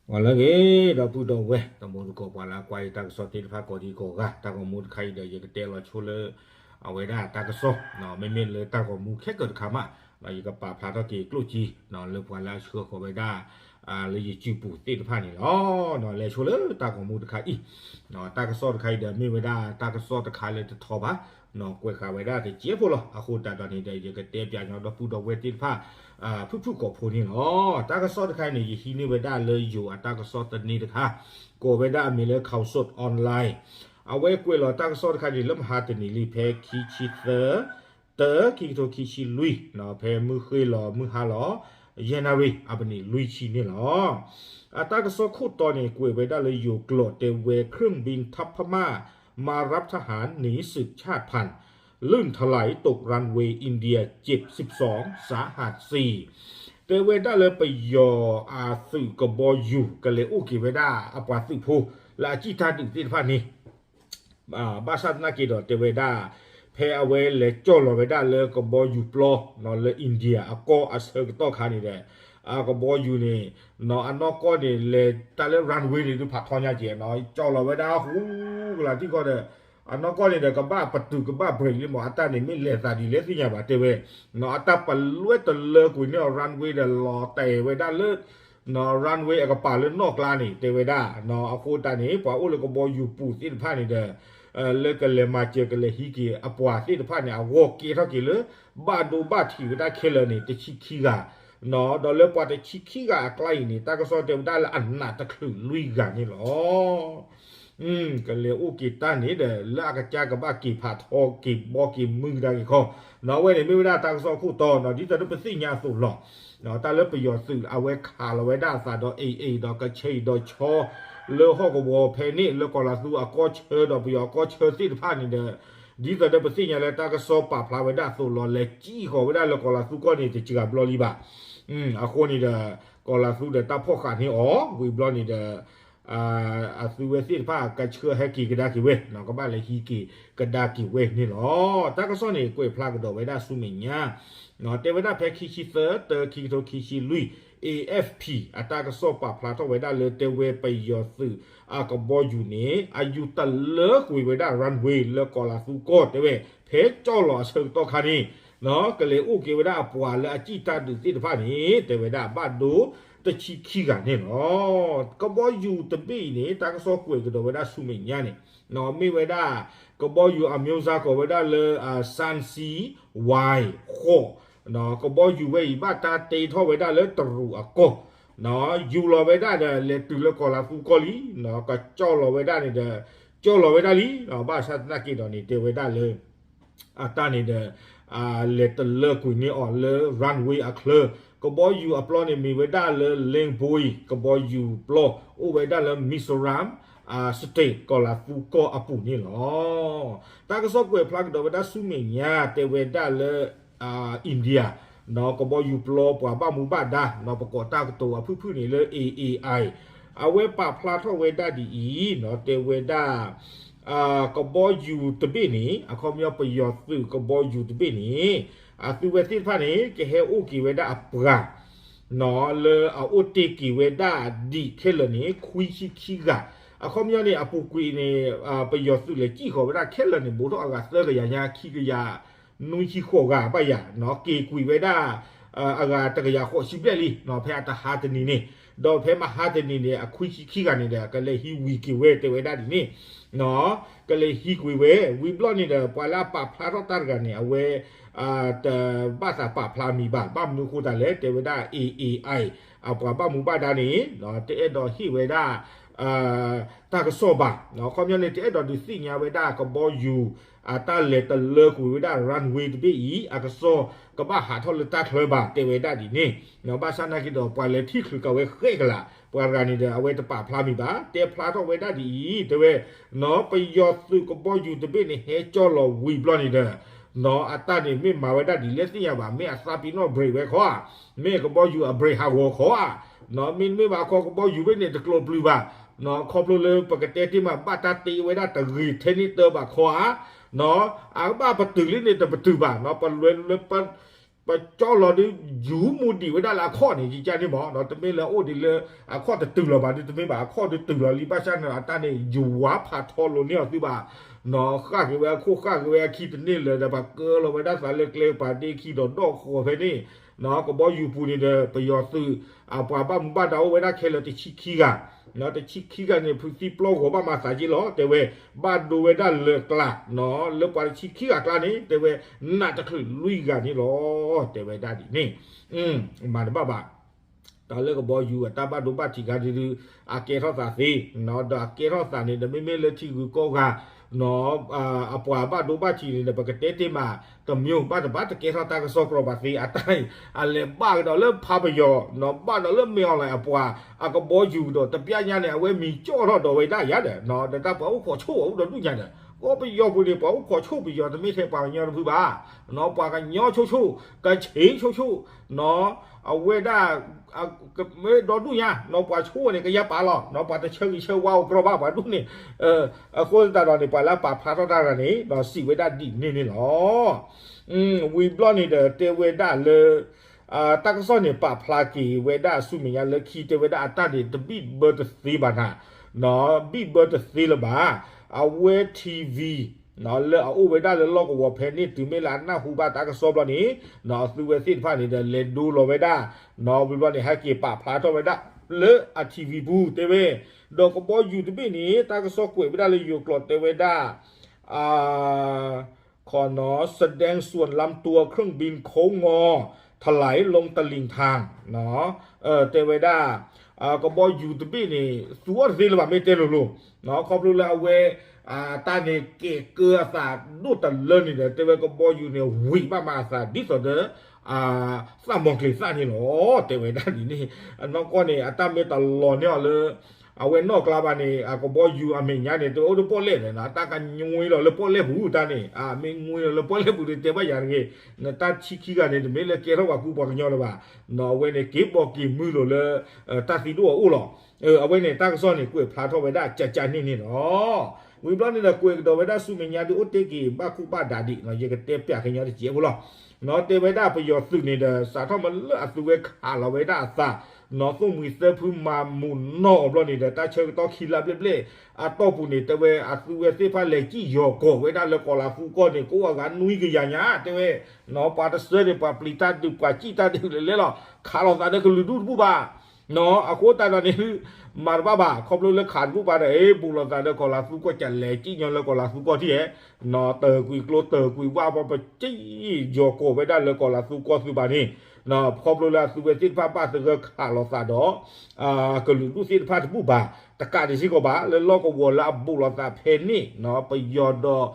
ဂီၤလၢအဂ့ၤ ဒီပုၢ်ဒီဝဲၢ် တံၤသကိးပှၤလၢအကွၢ်ယတၢ်ကစီၣ်သ့ၣ်တဖၣ်ကိးဒံကိးဂၤ တၢ်ဂီၤမူတခါအံၤဒီး ယကတဲလီၤဆိလၢ အဝဲဒၣ်တၢ်ကစီၣ် မ့မ့ၢ်လၢတၢ်ဂီၤမူခဲကၢၢ်တခါမး ယကပာ်ဖျါထီၣ်က့ၤကျိၣ်စ့ လၢပှၤလၢအဆှၢဃီၤဝဲဒၣ် လၢယစုပူၤသ့ၣ်တဖၣ်န့ၣ်လီၤ. လဲၤဆိလၢတၢ်ဂီၤမူတခါအံၤ တၢ်ကစီၣ်တခါအံၤဒီးမ့ၢ်ဝဲဒၣ်တၢ်ကစီၣ်တခါလၢတထီဘၣ် ကွဲးဃာ်ဝဲဒၣ်တစဲးဖိလီၤ. အဃိသတးဒီးန့ၣ်ဒီး ယကတဲပၠးညီဒီပုၢ်ဒီဝဲၢ်သ့ၣ်တဖၣ် ဖုၣ်ဖုၣ်ကိာ်ဖိန့ၣ်လီၤ. တၢ်ကစီၣ်တခါအံၤန့ၣ် ယဟံးန့ၢ်ဝဲဒၣ်လၢယိၤအတၢ်ကစီၣ်သန့တခါ ကိးဝဲဒၣ်အမံၤလၢ Khaosod Online အဝဲကွဲးလီၤတၢ်ကစီၣ်တခါန့ၣ် လၢမဟါတနံၤလံ ဖဲခံဆံသၢ တၢ ခံကထိခံဆံလွံၢ် ဖဲမုၢ်ဃ့ၢ်လီၤမုၢ်ဟါလီၤ ယဲၢ်နၣ်ရံၣ် အပနံးလွံၢ်ဆံန့ၣ်လီၤ. အတၢ်ကစီၣ်ခိၣ်တီန့ၣ် ကွဲးဝဲဒၣ်လၢယိၤကျိာ်တဲဝဲ เครื่องบินทัพพม่า มารับทหารหนีสืบชาติพันธุ์ ลื่นถลายตกรันเวย์อินเดียเจ็บสิบสอง สาหัสสี่ တဲဝဲဒၣ်လၢပယီၤအသုးကဘီယူၤ ကလဲၤအိၣ်က့ၤဝဲဒၣ်အပှၤသုးဖိ လၢအစံၣ်တၢ်ဒုးသ့ၣ်တဖၣ်န့ၣ် ဘၣ်ဆၣ်သနာ်က့ဒီးတဲဝဲဒၣ် ဖဲအဝဲလဲၤကၠီၣ်လီၤဝဲဒၣ်လၢကဘီယူၤပျီ လၢ India အကီၢ်အဆၢကတီၢ်ခါန့ၣ်ဒီး အကဘီယူၤန့ၣ် အနီၢ်ကီၢ်န့ၣ် လဲၤတၢ်လၢ runway န့ၣ် ဒုးဖးထီညါကဲး ကၠီၣ်လီၤဝဲဒၣ်ဟူကလၤထံၣ်ကီၢ်ဒီး အနီၢ်ကီၢ်န့ၣ်ဒီး ကဘၣ်ပတုာ်ကဘၣ် brake လံမး အတၢ်န့ၣ်မ့ၢ်လဲၤသးဒ်လဲၣ်သ့ၣ်ညါဘၣ်တဲဝဲ အတၢ်ပလွဲတလၢကွံာ်န့ၢ်အီၤ runway ဒီးလီၤတဲာ်ဝဲဒၣ်လၢ runway အကပၤလၢနီၣ်ကျါန့ၣ် တဲဝဲဒၣ် အဃိသတးန့ၣ် ပှၤအိၣ်လၢကဘီယူၤပူၤသ့ၣ်တဖၣ်န့ၣ်ဒီး လၢကလဲၤမၤစၢၤကလဲၤဟံးက့ၤအပှၤသ့ၣ်တဖၣ်န့ၣ် အဂီၢ်ကဲထီၣ်က့ၤလၢ ဘၣ်ဒိဘၣ်ထံးဝဲဒၣ်ခဲလၢာ်န့ၣ် တဆံခံဂၤ ဒီးလၢပှၤတဆံခံဂၤအကျါအံၤန့ၣ် တၢ်ကစီၣ်တဲဝဲဒၣ်လၢအနးတချုးလွံၢ်ဂၤန့ၣ်လီၤ. ကလဲၤအိၣ်က့ၤတၢ်န့ၣ်ဒီး လၢအကစၢ်ကဘၣ်က့ၤဖးထီက့ၤဘီက့ၤမုၢ်ကဒါက့ၤခီ အဝဲန့ၣ်မ့ၢ်ဝဲဒၣ်တၢ်ကစီၣ်ခိၣ်တီ ဒ်သိးဒီးပသ့ၣ်ညါအသိးလီၤ. တၢ်လၢပယီၤသုးအဝဲခးလီၤဝဲဒၣ်အသးဒီး AA ဒီးကဆဲးအံၤဒီးဆီ လၢဟီၣ်ကဝီၤဖဲန့ၣ် လၢကီၤလၤသူအကီၢ်ဆၢဒီးပယီၤအကီၢ်ဆၢသ့ၣ်တဖၣ်န့ၣ်ဒီး ဒ်သိးဒီးပသ့ၣ်ညါလၢတၢ်ကစီၣ်ပာ်ဖျါဝဲဒၣ်အသိးလီၤ လဲၤစံၣ်ဃီၤဝဲဒၣ်လၢကီၤလၤသူကီၢ်န့ၣ် တစှၤဘျီလံဘၣ်. အဃိန့ၣ်ဒီး ကီၤလၤသူဒီးတၢ်ဖီၣ်ဃာ်န့ၢ်အီၤ ဝံၤဘျီန့ၣ်ဒီး အသုဝဲသ့ၣ်တဖၣ်ကဆှၢဟဲက့ၤကဒါက့ၤဝဲ ကဘၣ်လဲၤဟံးက့ၤကဒါက့ၤဝဲန့ၣ်လီၤ. တၢ်ကစီၣ်န့ၣ် ကွဲးဖျါကဒီးဝဲဒၣ်ဆူမဲာ်ညါ တဲဝဲဒၣ်ဖဲခံဆံသၢ တၢ ခံကထိခံဆံလွံၢ် AFP အတၢ်ကစီၣ်ပာ်ဖျါထီၣ်ဝဲဒၣ်လၢတဲဝဲပယီၤသုးအကဘီယူၤန့ၣ် အယူၤတလၢကွံာ်ဝဲဒၣ် runway လၢကီၤလၤသူကီၢ်တဲဝဲ ဖဲကၠီၣ်လီၤအဆၢကတီၢ်ခါန့ၣ် ကလဲၤအိၣ်က့ၤဝဲဒၣ်အပှၤလၢအစံၣ်တၢ်ဒုးသ့ၣ်တဖၣ်န့ၣ် တဲဝဲဒၣ်ဘၣ်ဒိတဆံခံဂၤန့ၣ်လီၤ. ကဘီယူၤတဘ့ၣ်အံၤန့ၣ် တၢ်ကစီၣ်ကွဲးကဒီးဝဲဒၣ်ဆူမဲာ်ညါန့ၣ် မ့ၢ်ဝဲဒၣ် ကဘီယူၤအမျိုးအစားကိးဝဲဒၣ်လၢ Sunseaway ဃိး ကဘီယူၤဝဲအံၤ ဘၣ်တၢ်တ့ထီၣ်ဝဲဒၣ်လၢတရူးအကီၢ် ယူၤလီၤဝဲဒၣ်ဒီး လဲၤတုၤလၢကီၤလၤသူကီၢ်လံ ကကၠီၣ်လီၤဝဲဒၣ်န့ၣ်ဒီး ကၠီၣ်လီၤဝဲဒၣ်လံ ဘၣ်ဆၣ်သနာ်က့ဒီးန့ၣ် တဲဝဲဒၣ်လၢ အတၢ်န့ၣ်ဒီး လဲၤတလၢကွံာ်န့ၢ်အီၤလၢ runway အချၢ ကဘီယူၤအပျီန့ၣ်မ့ၢ်ဝဲဒၣ်လၢ Leng Boi ကဘီယူၤပျီ အိၣ်ဝဲဒၣ်လၢ Mizoram State ကီၤလၤသူကီၢ်အပူၤန့ၣ်လီၤ. တၢ်ကစီၣ်ကွဲးဖျါကဒီးဝဲဒၣ်ဆူမဲာ်ညါ တဲဝဲဒၣ်လၢ India ကဘီယူၤပျီပှၤဘၣ်မူဘၣ်ဒါ ပကိးတၢ်ကတိၤအဖုၣ်ဖုၣ်န့ၣ်လၢ A A I အဝဲပာ်ဖျါထီၣ်ဝဲဒၣ်ဒ်အံၤ တဲဝဲဒၣ် ကဘီယူၤတဘ့ၣ်န့ၣ် အခီပညီပယီၤသုးကဘီယူၤတဘ့ၣ်န့ၣ် အသုဝဲသ့ၣ်တဖၣ်န့ၣ် ကဟဲအိၣ်က့ၤဝဲဒၣ်အပှၤ လၢအအိၣ်တ့ၢ်က့ၤဝဲဒၣ်ဒံးခဲလၢာ်န့ၣ် ခွံဆံခံဂၤ အခီပညီန့ၣ် အပူၤကွံာ်န့ၣ် ပယီၤသုးလဲၤစံၣ်ဃီၤဝဲဒၣ်ခဲလၢာ်န့ၣ် ဘူးထီၣ်အဂၤသၢကယၤညါ ခံကယၤ နွံဆံဃိးဂၤဘၣ်ယၤ က့ၤကွံာ်ဝဲဒၣ် အဂၤတကယၤဃိးဆံဘျဲၣ်လံ ဖဲအတဟါတနံၤန့ၣ် ဒီးဖဲမဟါတနံၤန့ၣ် အခွံဆံခံဂၤန့ၣ်ဒီး ကလဲၤဟံးဝံၤက့ၤဝဲတဲဝဲဒၣ်ဒ်န့ၣ် ကလဲၤဟံးကွံာ်ဝဲ ဝံၤဘျီန့ၣ်ဒီး ပှၤလၢအပာ်ဖျါထီၣ်တၢ်တဂၤန့ၣ် အဝဲ တဘၣ်သးပာ်ဖျါမံၤဘၣ် ဘၣ်မနုၤအဃိသတးလဲၣ် တဲဝဲဒၣ် A A I အပှၤဘၣ်မူဘၣ်ဒါန့ၣ် တအဲၣ်ဒိးဟ့ၣ်ဝဲဒၣ် တၢ်ကစီၣ်ဘၣ် အခီပညီန့ၣ် တအဲၣ်ဒိးဒုးသ့ၣ်ညါဝဲဒၣ်ကဘီယူၤ အတၢ်လဲၤတလၢကွံာ်ဝဲဒၣ် runway တဘ့ၣ်အံၤ အကစီၣ်ကဘၣ်ဟးထီၣ်လၢတၢ်ချၢဘၣ် တဲဝဲဒၣ်ဒ်န့ၣ် ဘၣ်ဆၣ်သနာ်က့ဒီး ပှၤလဲၤထံၣ်ချုးက့ၤဝဲဃဲကလး ပှၤတဂၤန့ၣ်ဒီး အဝဲတပာ်ဖျါမံၤဘၣ် တဲဖျါထီၣ်ဝဲဒၣ်ဒ်အံၤ တဲဝဲ ပယီၤသုးကဘီယူၤတဘ့ၣ်န့ၣ် ဟဲကၠီၣ်လီၤဝံၤဘျီန့ၣ်ဒီး အတၢ်န့ၣ်မ့ၢ်မၤဝဲဒၣ်ဒ်လဲၣ်သ့ၣ်ညါဘၣ် မ့ၢ်အသးပ့ၤနီၣ် brake ဝဲခီဧါ မ့ၢ်ကဘီယူၤအ brake ဟးဂီၤခီဧါ မ့တမ့ၢ်ဘၣ်ခီ ကဘီယူၤဘ့ၣ်န့ၣ် တကျိၤပျုၤဘၣ် ခီဖျိလၢပကတဲတ့ၢ်မး ဘၣ်တၢ်တ့ဝဲဒၣ်တဂ့ၤထဲန့ၣ်တၢ်ဘၣ်ခီဧါ အကဘၣ်ပတုာ်လံန့ၣ် တပတုာ်ဘၣ် ပလွဲလၢပ ပကၠီလီၤဒုး ယူၤမူဒံးဝဲဒၣ်လၢအခီၣ်န့ၣ် ယကန့ၣ်မး တမ့ၢ်လၢအိၣ်ဒံးလၢ အခီၣ်တတုၤလီၤဘၣ်ဒုး တမ့ၢ်ဘၣ် အခီၣ်ဒုးတုၤလီၤလံ ဘၣ်ဆၣ်န့ၣ် အတၢ်န့ၣ် ယဝၤဖးထီလိၤန့ၢ်အီၤသုဘၣ် ဃၣ်က့ၤဝဲအခိၣ်ဃၣ်က့ၤဝဲအခံတန့ၢ်လၢၤဒီး ပှၤကၢလီၤဝဲဒၣ်သးလၢကျဲကပၤဒ့ခံဒီးဒီၣ်ဃီၤဖဲန့ၣ် ကဘီယူၤပူၤန့ၣ်ဒီး ပယီၤသုး အပှၤဘၣ်မူဘၣ်ဒါအိၣ်ဝဲဒၣ်ခဲလၢာ်တဆံခံဂၤ တဆံခံဂၤန့ၣ် ဖုးသံပျီဂီၤဘၣ်မၤသးက့လီၤ တဲဝဲ ဘၣ်ဒိဝဲဒၣ်လၢၤကျါ လၢပှၤတဆံခံဂၤကျါန့ၣ် တဲဝဲ နးတချုးလွံၢ်ဂၤန့ၣ်လီၤ တဲဝဲဒၣ်ဒ်န့ၣ် မၤတဘၣ်ဘၣ် တၢ်လၢကဘီယူၤအတၢ်ဘၣ်ဒိဘၣ်ထံးခါဒုဒု အကဲထီၣ်သးသ့ ဒီးအကဲထီၣ်သးန့ၣ်ဒီး မ့မ့ၢ်လၢထံဂုၤကီၢ်ဂၤ အပှၤဘၣ်ဒိဘၣ်ထံးန့ၣ်ဒီး ပကတဲတ့ၢ်မး တမျိုး ဘၣ်တဘၣ်တကဲထီၣ်တၢ်ကစီၣ်ကြီဘၣ်သ့ အတၢ်အံၤ အလဲၤဘၣ်ကဒီးလၢဖးပယီၤ ဘၣ်ဒီးလၢမ့ၢ်အီၤလၢအပှၤ အကဘီယူၤကဒီး တပျၢ်ညါန့ၣ် အဝဲမံၤကၠီၣ်ထီၣ်ဒီးဝဲဒၣ်ယၤဒီး ဒီးတၢ်ပှၤအိၣ်ခိးဆိၣ်အအိၣ်ဒီးဒူၣ်ညါဒီး ကီၢ်ပယီၤပူၤန့ၣ် ပှၤအိၣ်ခိးဆိၣ်ပယီၤ တမ့ၢ်ထဲပှၤကညီတဖုဘၣ် ပှၤကညီဆိဆိ ကဆ့ဆိဆိ အဝဲဒၣ် မ့ၢ်ဒီဒူၣ်ညါ ပှၤဆိန့ၣ် ကယၢ်ပာ်လီၤ ပှၤတဆၢဂ့ၤဆၢဝါအိၣ်ကြီဘၣ် ပှၤဒူၣ်န့ၣ် အဃိသတးဒီးန့ၣ် ပှၤလၢအပာ်ဖျါထီၣ်တၢ်ဂၤန့ၣ် စံးဝဲဒၣ်ဒ်န့ၣ်န့ၣ်လီၤ. ဝံၤဘျီန့ၣ်ဒီး တဲဝဲဒၣ်လၢ တၢ်ကစီၣ်န့ၣ် ပာ်ဖျါက့ၤဝဲဒၣ်ဆူမဲာ်ညါလၢခံ တဲဝဲဒၣ်အတၢ်န့ၣ် တဘံၣ်ဘၢတသ့ဘၣ်နၤ ဘံၣ်ဘၢတသ့လၢၤဘၣ် အဝဲ ထံဝံၤ လၢအအိၣ်ဝဲဒၣ်လၢလီၢ်ကဝီၤဖဲန့ၣ် တုၤမ့ၢ်လၢအနၢ်ဟူဘၣ်တၢ်ကစီၣ်ဘျီန့ၣ် အသုဝဲသ့ၣ်တဖၣ်န့ၣ်ဒီး လဲၤဒိလီၤဝဲဒၣ် ဝံၤဘျီန့ၣ် ဟဲက့ၤပာ်ဖျါထီၣ်ဝဲဒၣ် လၢအထံဝံၤပူၤ တဲဝဲ ဒီးကဘီယူၤတဘ့ၣ်န့ၣ် တၢ်ကစီၣ်ကွဲးဝဲဒၣ်လၢယိၤကျိာ်တဲဝဲဒၣ် แสดงส่วนลำตัวเครื่องบินโค้งงอ ถลายลงตลิ่งทาง တဲဝဲဒၣ် ကဘီယူၤတဘ့ၣ်န့ၣ် သူအီၤတသ့လၢၤဘၣ် မ့ၢ်တဲလိၤလိၤ ခီဖျိလၢအဝဲ တၢ်န့ၣ်ကဲၤကၢအသးဒိၣ်တလၢန့ၣ်ဒီး တဲဝဲကဘီယူၤန့ၣ် ဝံၤဘၣ်မၤအသးဒ်သိးဒီး သၣ်မီၤကျ့ၤသၣ်န့ၣ်လီၤ တဲဝဲဒၣ်ဒ်န့ၣ် အနီၢ်ကီၢ်န့ၣ် အတၢ်မ့ၢ်တလီၤန့ၢ်အီၤလၢ အဝဲနီၢ်ကျါဘၣ်န့ၣ် အကဘီယူၤအမဲာ်ညါန့ၣ် တဲဝဲအိၣ်ဒီးပီၣ်လဲၣ်ဒီး တၢ်ကညွံလီၤလၢပီၣ်လဲၣ်ပူၤတၢ်န့ၣ် မ့ၢ်ညွံလီၤလၢပီၣ်လဲၣ်ပူၤဒီး တဲဘၣ်ယၤတဂ့ၤ နတၢ်ဆံခံဂၤန့ၣ် တမ့ၢ်လၢကဲထီၣ်ပှၤကူပှၤကညီလၢၤဘၣ် အဝဲန့ၣ် က့ၤဘီက့ၤမုၢ်လိာ်လၢ တၢ်သံဒိၣ်အအိၣ်လီၤ အဝဲန့ၣ် တၢ်ကစီၣ်န့ၣ် ကွဲးဖျါထီၣ်ဝဲဒၣ်ကကန့ၣ်န့ၣ်လီၤ ဝံၤဘျီန့ၣ်ဒီး ကွဲးကဒီးဝဲဒၣ်ဆူမဲာ်ညါဒုးအိၣ်တ့ၢ်က့ၤဘၣ်ကူဘၣ်ဒါဒံး ယကတဲပၠးကညီတစဲးဖိလီၤ တဲဝဲဒၣ်ပယီၤသုးန့ၣ်ဒီး စးထီၣ်မ့ၢ်လၢအသုဝဲခးလီၤဝဲဒၣ်အသး နီၢ်သိၣ်မှံၤသၢဖုမၤမူးနီၢ်အီၤဘျီန့ၣ်ဒီး တၢ်ဆၢကတီၢ်ခံလါဘျဲၣ်ဘျဲၣ် အတီၢ်ပူၤန့ၣ် တဲဝဲအသုဝဲသ့ၣ်တဖၣ်လဲၤစံၣ်ယီၤကီၢ်ဝဲဒၣ်လၢကီၤလၤသူကီၢ်န့ၣ် ကိးဂၤနွံကယၤညါ တဲဝဲ ပှၤတဆၢန့ၣ် ပှၤပျံၤတၢ်ဒုး ပှၤစံၣ်တၢ်ဒုးလဲၤလဲၤလီၤ ခးလိာ်သးဒီးကလုာ်ဒူၣ်တဘူၣ်ဘၣ် အဃိသတးဒီးန့ၣ် မၤတဘၣ်ဘၣ် ခီဖျိလၢခးတဘူၣ်ဘၣ်ဒီး ဘူးလိာ်သးဒီးကီၤလၤသူကီၢ် ကလဲၤစံၣ်ညီလၢကီၤလၤသူကီၢ်ထံၣ်ဧဲ တၢၢ်ကွံာ်ကျိတၢၢ်ကွံာ်ဝၣ် ပပစံၣ်ယီၤကီၢ်ဝဲဒၣ်လၢကီၤလၤသူကီၢ်သုးဘၣ်န့ၣ် ခီဖျိလၢအသုဝဲသ့ၣ်တဖၣ်ဘၣ်သဂၢၢ်ခးလိာ်သးဒီး ကလုာ်ဒူၣ်သ့ၣ်တဖၣ်တဘူၣ်ဘၣ် တကးဒံးစ့ၢ်ကီးဘၣ် လၢလီၢ်ကဝီၤလၢအဘူးလိာ်သးဖဲန့ၣ် ပယီၤဒီး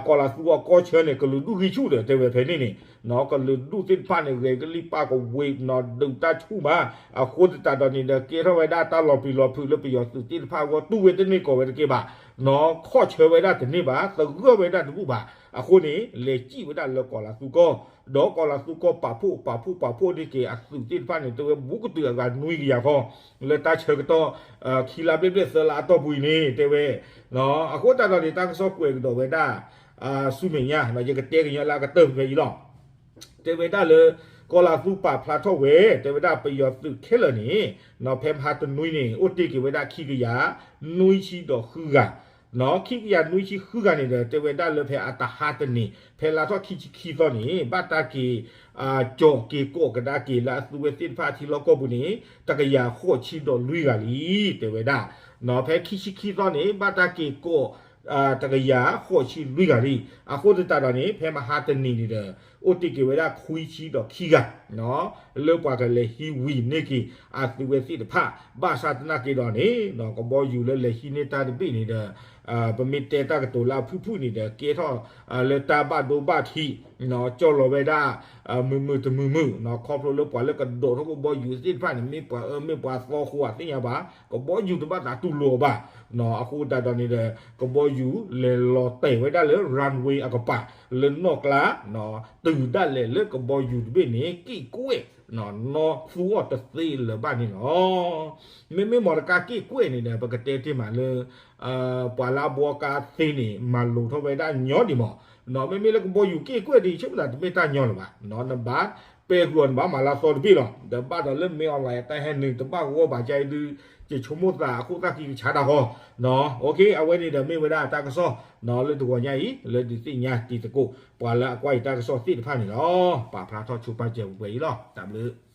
ကီၤလၤသူအကီၢ်ဆၢန့ၣ် ကလုာ်ဒူၣ်ဂံၢ်ဆူၣ်ဒီးတဲဝဲဖဲန့ၣ်န့ၣ် ကလုာ်ဒူၣ်သ့ၣ်တဖၣ်န့ၣ် ဂဲၤကလံၣ်ပာ်ကဝ့ၤ ဒုးတၢ်ဆူၣ်မး အဃိသတးဒီးန့ၣ်ဒီး ကဲထီၣ်ဝဲဒၣ်တၢ်လီၤပျံၤလီၤဖုးလၢပယီၤသုးသ့ၣ်တဖၣ်အဂီၢ် တူၢ်ဝဲတန့ၢ်ကီၢ်ဝဲတက့ၢ်ဘၣ် ခီၣ်ဆၢဝဲဒၣ်တန့ၢ်ဘၣ် သဂၢၢ်ဝဲဒၣ်တဘူၣ်ဘၣ် အဃိန့ၣ် လဲၤစံၣ်ဝဲဒၣ်လၢကီၤလၤသူကီၢ် ဒီးကီၤလၤသူကီၢ်ပာ်ဖှိၣ်ပာ်ဖှိၣ်ပာ်ဖှိၣ်န့ၢ်က့ၤအသုးသ့ၣ်တဖၣ်န့ၣ် တဲဝဲဘူးကတုာ်အဂၤနွံကယၤဃီ လၢတၢ်ဆၢကတီၢ် ခံလါဘျဲၣ်ဘျဲၣ်သၢလါအတီၢ်ပူၤအံၤန့ၣ် တဲဝဲ အဃိသတးဒီးန့ၣ် တၢ်ကစီၣ်ကွဲးကဒီးဝဲဒၣ် ဆူမဲာ်ညါ ယကတဲကညီလၢအကတၢၢ်ဖဲအံၤလီၤ တဲဝဲဒၣ်လၢ ကီၤလၤသူပာ်ဖျါထီၣ်ဝဲ တဲဝဲဒၣ်ပယီၤသုးခဲလၢာ်န့ၣ် ဖဲမဟါတနွံန့ၣ် အိၣ်တ့ၢ်က့ၤဝဲဒၣ်ခံကယၤ နွံဆံဒီးဃုဂၤ ခံကယၤနွံဆံဃုဂၤန့ၣ်ဒီး တဲဝဲဒၣ်လၢဖဲအတဟါတနံၤ ဖဲလါထီၣ်ခံဆံခံသီန့ၣ် ဘၣ်တၢ်က့ၤ ကၠီၤက့ၤကိးကဒါက့ၤလၢအသုဝဲသ့ၣ်တဖၣ်အထံလီၢ်ကီၢ်ပူၤန့ၣ် တကယၤဃိးဆံဒီးလွံၢ်ဂၤလံ တဲဝဲဒၣ် ဖဲခံဆံခံသီန့ၣ် ဘၣ်တၢ်က့ၤကိး တကယၤဃိးဆံလွံၢ်ဂၤလံ အဃိသတးဒီးန့ၣ် ဖဲမဟါတနံၤန့ၣ်ဒီး အိၣ်တ့ၢ်က့ၤဝဲဒၣ်ခွံဆံဒီးခံဂၤ လၢပှၤကလဲၤဟံးဝံၤန့ၢ်က့ၤ အသုဝဲသ့ၣ်တဖၣ် ဘၣ်ဆၣ်သနာ်က့ဒီးန့ၣ် ကဘီယူၤလၢလဲၤဟံးန့ၢ်တၢ်တဘ့ၣ်န့ၣ်ဒီး ပမ့ၢ်တဲတၢ်ကတိၤလၢအဖုၣ်ဖုၣ်န့ၣ်ဒီး ကဲထီၣ် လၢတၢ်ဘၣ်ဒိဘၣ်ထံး ကၠီလီၤဝဲဒၣ် မုာ်မုာ်တမုာ်မုာ် ခီဖျိလၢပှၤလၢကဒိးထီၣ်ကဘီယူၤသ့ၣ်တဖၣ်န့ၣ် မ့ၢ်ပှၤအၢမ့ၢ်ပှၤသီဃိအသ့ၣ်ညါဘၣ် ကဘီယူၤတဘၣ်သးတူၢ်လိာ်အီၤဘၣ် အဃိသတးဒီးန့ၣ်ဒီး ကဘီယူၤလဲၤလီၤတဲာ်ဝဲဒၣ်လၢ runway အကပၤ လၢနီၢ်ကျါ တုၤဒၣ်လဲာ်လၢကဘီယူၤတဘ့ၣ်န့ၣ် က့ၣ်ကွဲၣ် နီၢ်သူအီၤတသ့လၢၤဘၣ်န့ၣ်လီၤ. မ့မ့ၢ်မီၢ်တကါက့ၣ်ကွဲၣ်န့ၣ်ဒီး ပကတဲတ့ၢ်မးလၢ ပှၤလၢအဘှီကါသ့န့ၣ် မၤလိာ်ထီၣ်ဝဲဒၣ်ညီဒံးမး မ့မ့ၢ်လၢကဘီယူၤက့ၣ်ကွဲၣ်ဒံး ဆိကမိၣ်သးတမ့ၢ်တၢ်ညီလၢၤဘၣ် နဘၣ် ပဲာ်ဃုာ်အီၤန့ၣ် ဘၣ်မၤလၢအသီတဘ့ၣ်လီၤ. ဒီးဘၣ်ဒီးလၢ မင်းအောင်လှိုင် အတၢ်ဟဲနုာ် တဘၣ်ဂီၢ်ဘၣ်ကါအံၤဒုး ယဆိကမိၣ်သးအခိၣ်သၣ်ခံကဆါတၢ်ဃီ, အဝဲန့ၣ်ဒီးမ့ၢ်ဝဲဒၣ်တၢ်ကစီၣ် လၢတဂီၤညါအံၤ လၢဒုးသ့ၣ်ညါတံၤသကိး ပှၤလၢအကွၢ်ယတၢ်ကစီၣ်သ့ၣ်တဖၣ်န့ၣ်လီၤ. ပာ်ဖျါထီၣ်ဆိပာ်စၢၤပှဲၤအံၤလီၤ. တၢ်ဘျုး